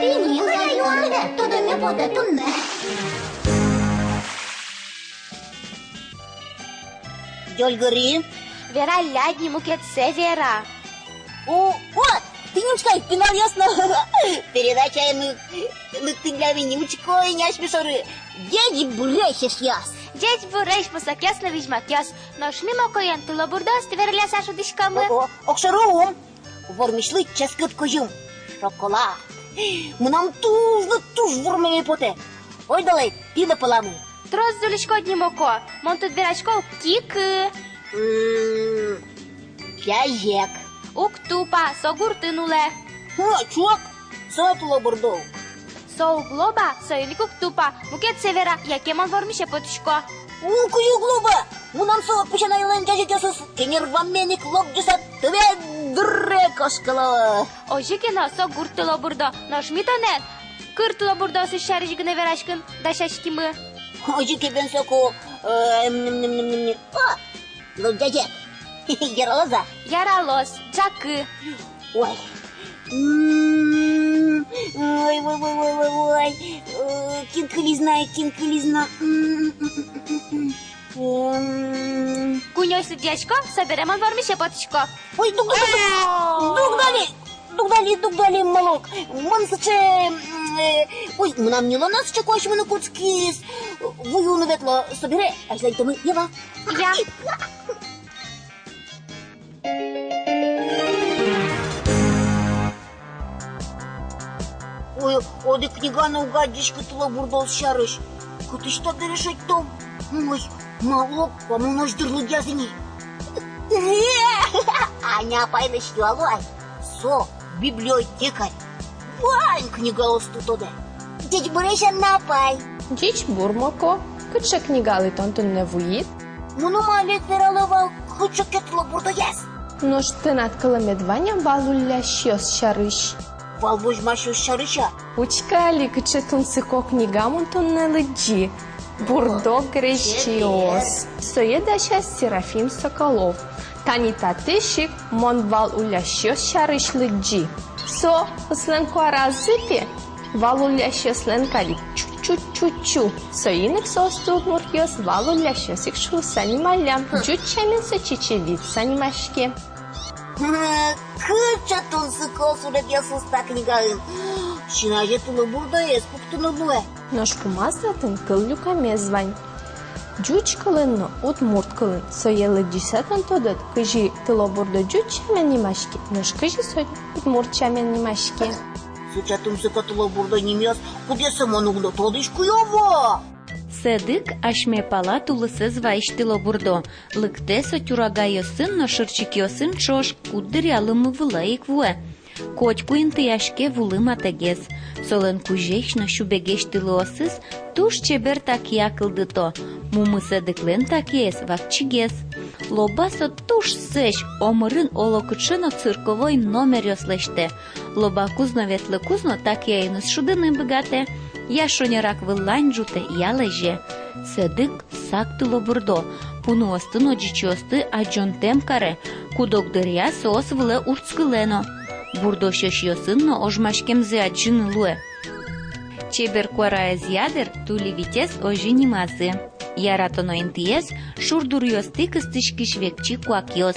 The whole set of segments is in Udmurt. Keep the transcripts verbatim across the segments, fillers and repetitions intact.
Тӥни милям юанмы, тодоме потэ туннэ. Дёльгыри. Вералляд ни, мукетсэ вера. О, о, тӥни учкы ай, пиналъёс но. Передачае лыктӥллям ини, учко ини асьме шоры. Ӟеч буресь, эшъёс. Ӟеч буресь, мусокъёс но визьмакъёс. Нош ми Мокоен тылобурдоосты вералляса шудӥськомы. О, о, огшоры ум. Вормисьлы ческыт кузьым. Шоколад. Мынам туж но туж вормеме потэ. Ойдолэ, тӥ но пӧламы. Трос зульыськод ни, Моко. Мон тыныд верасько кикы. М, ӟазег. Уг тупа, со гуртын улэ. О, чок, со тылобурдо ук. Со уг лоба, соин ик уг тупа. Мукетсэ вера, яке мон вормисе потӥсько. Уг, уг лоба. Мынам со песянайлэн ӟазегъёсыз кенервамен ик лобӟыса тӧве дыре кошкало. Озьы ке но, со гурт тылобурдо, нош ми тонэн кыр тылобурдоосыз сярысь гинэ вераськыны дасяськимы. Озьы ке бен, соку, э, м, м, м, м, м, о, лобӟазег. Яралоз-а? Яралоз, ӝакы. Ой. М, ой, ой, ой. Э, кин кылиз на, кин кылиз на. М, м, м, м, м. М. Куинёзь лыдъясько, собере мон вормисе потӥсько. Ой, дуг, дуг, дуг. Дугдали, дугдали, дугдали, Малок. Мон сыӵе, м, э, ой, мынам ньылонэ сыӵе куасьмыны кутскиз. Вуюн ветло, собере азьланьтомы, ява. Я. Ой, одӥг книга но уг адӟиськы тылобурдоос сярысь. Кытысь табере шедьтом? Ой, Малок, куамынозь дыр лыдъяз ини. Аня апайлэсь юало ай. Со библиотекарь. Вань книгаосты тодэ. Ӟечбуресь, Анна апай. Ӟечбур, Моко. Кыӵе книгалы тон туннэ вуид? Мыным Олег вералэ вал кыӵе ке тылобурдоез. Нош тынад кылэмед вань-а вал уллясьёс сярысь? Вал возьмасьёс сярысь-а? Учкы али, кыӵе тунсыко книга мон туннэ лыдӟи. «Бурдо грезьчиос». Сое дасяз Серафим Соколов. Тани татысь ик мон вал уллясьёс сярысь лыдӟи. Соослэн куаразы, пе, вал уллясьёслэн кадь ик чу-чу-чу-чу. Соин ик соосты удмуртъёс вал уллясьёс ик шуыса нималлям. Ӟуч сямен со чечевица нимаське. Кыӵе тунсыко суредъёсыз та книгаын! Син азе тылобурдоез пуктыны луэ. Нош пумаз татын кыллюкамез вань. Ӟуч кылын но удмурт кылын. Сое лыдӟыса тон тодод, кызьы тылобурдо ӟуч сямен нимаське, нош кызьы со удмурт сямен нимаське. Сыӵе тунсыко тылобурдо нимъёс, кудъёссэ мон уг но тодӥськы, ява. Сэдык асьме пала тулысэз вайись тылобурдо. Лыктэ со тюрагайёсын но шырчикъёсын ӵош, куддыръя лымы вылэ ик вуэ. Котьку интыяське вулы матэгес. Солэн кузесь но сюбегесь тылыосыз туж чебер такия кылдыто. Мумы сэдыклэн такиез вакчигес. Лоба со туж сэзь, омырын олокыӵе но цирковой номеръёс лэсьтэ. Лобакуз но, ветлыкуз но такияеныз шудыны быгатэ. Я шонерак выллань ӝутэ, я лэзе. Сэдык сак тылобурдо, пуныосты но ӟичыосты адӟонтэм каре, куд-ог дыръя соос вылэ урдскылэ но. Бурдо сьӧсьёсын но ожмаськемзэ адӟыны луэ. Чебер куараезъя дыр тулевитез озьы нимазы. Яратоно интыез — шур дуръёстӥ кыстӥськись векчи куакъёс.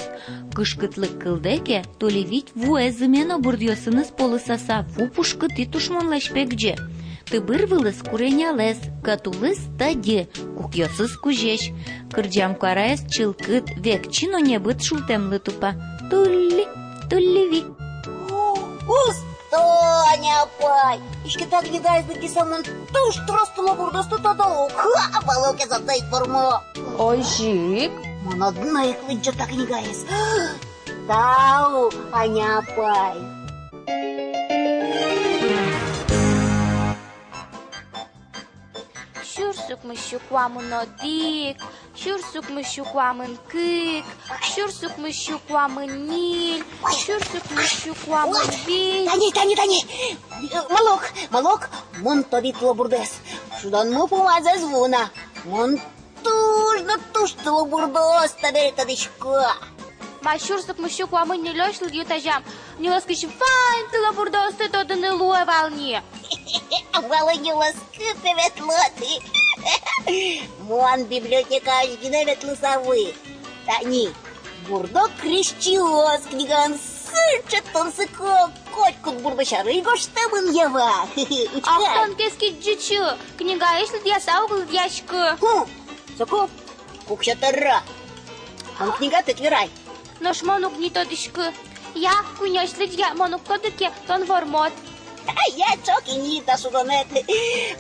Кышкытлык кылдэ ке, тулевить вуэ зыме но, бурдъёсыныз полысаса, ву пушкытӥ тушмонлэсь пегӟе. Тыбыр вылыз куренялэс, кӧт улыз тӧдьы, кукъёсыз кузесь. Кырӟам куараез чылкыт, векчи но небыт шултэмлы тупа. Тулли, тулли ви. Усто, Аня апай! Иське та книгаез лыдӟыса мон туж трос тылобурдоосты тодо ук. Ха, валокез одно ик форма. Озьы ик. Мон одно ик лыдӟо та книгаез. Тау, Аня апай. Сюрс укмыссю куамын одӥг, сюрс укмыссю куамын кык, сюрс укмыссю куамын ньыль, сюрс укмыссю куамын вить. Тани, тани, тани! Малок, Малок, мон тодӥ тылобурдэз. Шудонмы пумазэс вуна. Мон туж но туж тылобурдоос табере тодӥсько. Ма, сюрс укмыссю куамын ньылёзь лыдъют, азям. Нюлэскись вань тылобурдоосты тодыны луэ вал ни. Вало, нюлэскы, пе, ветлоды. Мон библиотекаозь гинэ ветлыса вуи. Тани «Бурдо крезьчиос» книгаын сыӵе тунсыко, котькуд бурдо сярысь гожтэмын, Ева. Ах, тон кескич ӟичы, книгаысь лыдъяса уг лыдъяськы. Хм, соку куксё тӧро. Мон книга тыт верай. Нош мон уг ни тодӥськы. Я, куинёзь лыдъя, мон уг тоды ке, тон вормод. Я, ӵок ини та шудонэд.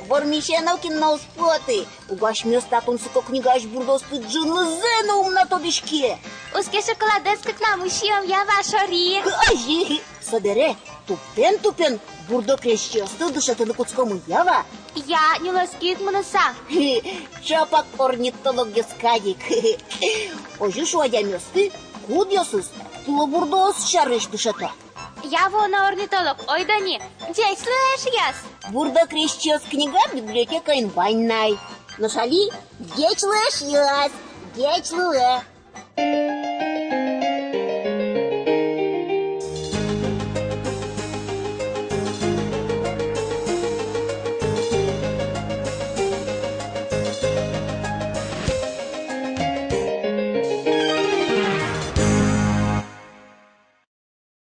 Вормисен нокин но уз поты. Угось асьмеос та тунсыко книгаысь бурдоосты ӝынызэ но ум на тодӥське. Уз ке шоколадэз кыкнамы сиём, Ева, шори. Озьы, собере тупен-тупен «Бурдо крезьчиосты» дышетыны кутскомы, Ева. Я, нюлэскид мыныса. Ӵапак орнитологъёс кадь ик. Озьы шуо адямиосты, кудъёсыз тылобурдоос сярысь дышето. Я, вуоно орнитолог, ойдо ни. Ӟеч луэ, эшъёс! «Бурдо крезьчиос» книга библиотекаын вань на ай. Нош али ӟеч луэ, эшъёс! Ӟеч луэ!